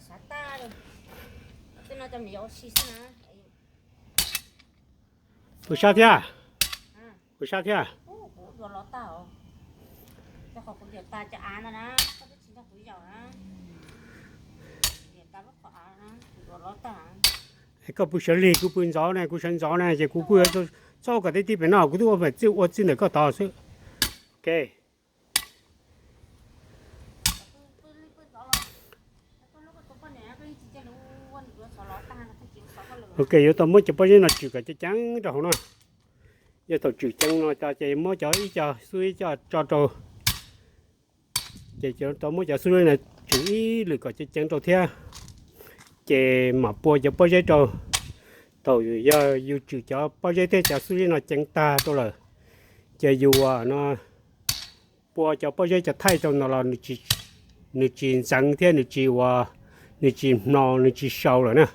Xav tag li. Tej no cov me nyuam ua si xwb na. Puas sab thiab? Puas sab thiab? Kuv dua lov tag os. Cov qhov kuv diam tas cov av ntag na, koj twb tsis nrog kuv yaum na. Diam tas lub qhov av na, kuv dua lov tag. Es koj pw sawv lig, kuv pw ntxov ne, kuv sawv ntxov ne, ces kuv kuj yuav txhob kom tib tib pem no, kuv twb ua pem txij ua txij ntawm koj tod xwb. Ok. Ok, yuav tau muab cov pob zeb no tswm kom ceev ceev rau hauv no. Yog thaum tswm ceev no tas ces muab cov ib co xub ib co tso rau. Ces tau muab cov xub ib no tswm ib lwm kom ceev ceev rau thiab. Ces mam pua cov pob zeb rau. Thaum yog yus tswm cov pob zeb thiab cov xub zeb no ceev tag rau lawm, ces yus no pua cov pob zeb cov thaij rau no los nws tsis ntxeev thiab nws tsis ua, nws tsis hno, nws tsis sau lawm na.